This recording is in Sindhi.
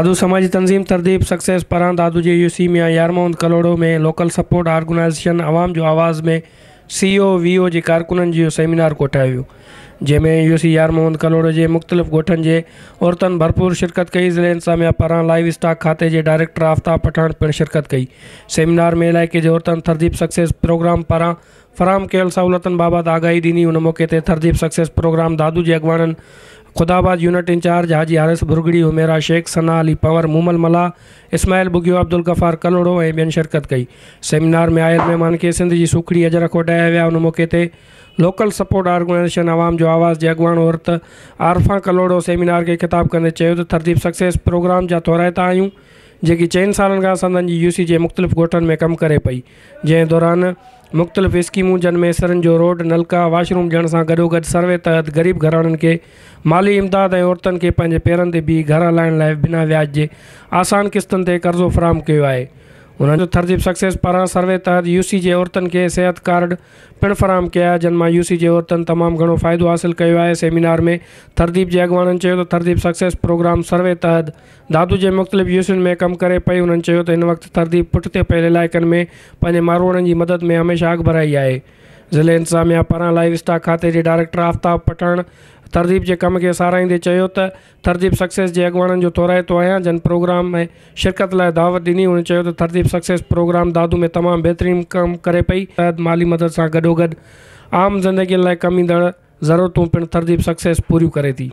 دادو سماجي تنظيم ترديپ سڪسيس پاران دادو جي U C Mian Yar Muhammad Kalhoro ۾ local support organisation Awam Jo Awaz ۾ C O V O جي ڪارڪنن جو سيمينار ڪوٺايو ويو جنهن ۾ يو سي يار محمد ڪلهوڙو جي مختلف ڳوٺن جي عورتن ڀرپور شرڪت ڪئي. ضلعي انتظاميا پاران لائيو اسٽاڪ کاتي جي ڊائريڪٽر آفتاب پٺاڻ پڻ شرڪت ڪئي. سيمينار ۾ علائقي جي عورتن ٿرديپ سڪسيس پروگرام پاران فراهم ڪيل سهولتن بابت آگاهي ڏني. ان موقعي تي ٿرديپ سڪسيس پروگرام دادو جي اڳواڻن خدا آباد يونٽ انچارج حاجي حارث ڀرڳڙي، حميرا شيخ، ثنا علي پنور، مومل ملاح، اسماعيل ٻگهيو، عبدالغفار ڪلهوڙو ۽ ٻين شرڪت ڪئي. سيمينار ۾ آيل مهمان کي سنڌ جي سوکڙي اجرڪ اوڍايا ويا. ان موقعي تي لوڪل سپورٽ آرگنائيزيشن عوام جو آواز جي اڳواڻ عورت عارفه ڪلهوڙو سيمينار کي خطاب ڪندي چيو ته ٿرديپ سڪسيس پروگرام جا ٿورائتا آهيون جيڪي چئن سالن کان سندن جي يو سي جي مختلف ڳوٺن ۾ ڪم ڪري پئي جنهن دوران مختلف اسڪيمون جن ۾ سرن جو روڊ، نلڪا، واش روم ڏيڻ سان گڏوگڏ سروي تحت غريب گهراڻن کي مالي امداد ۽ عورتن کي پنهنجي پيرن تي بيهي گهر هلائڻ لاء بنا وياج جي آسان قسطن تي قرضو فراهم ڪيو آهي. انهن جو ٿرديپ سڪسيس پاران سروي تحت يو سي جي عورتن کي صحت ڪارڊ پڻ فراهم ڪيا جن مان يو سي جي عورتن تمام گهڻو فائدو حاصل ڪيو آهي. سيمينار ۾ ٿرديپ جي اڳواڻن چيو ته ٿرديپ سڪسيس پروگرام سروي تحت دادو جي مختلف يوسين ۾ ڪم ڪري پئي. انهن چيو ته هن وقت ٿرديپ پٺتي پيل علائقن ۾ پنهنجي ماروئڙن جي مدد ۾ هميشه اڳڀرائي آهي. ضلعي انتظاميا پاران لائيو اسٽاڪ کاتي جي ڊائريڪٽر آفتاب پٺاڻ ٿرديپ جي ڪم کي ساراهيندي چيو ته ٿرديپ سڪسيس جي اڳواڻن جو ٿورائتو آهيان جن پروگرام ۾ شرڪت لاء دعوت ڏني. هن چيو ته ٿرديپ سڪسيس پروگرام دادو ۾ تمام بهترين ڪم ڪري پئي. تحت مالي مدد سان گڏوگڏ عام زندگين لاء ڪم ايندڙ ضرورتون پڻ ٿرديپ سڪسيس پوريون ڪري ٿي.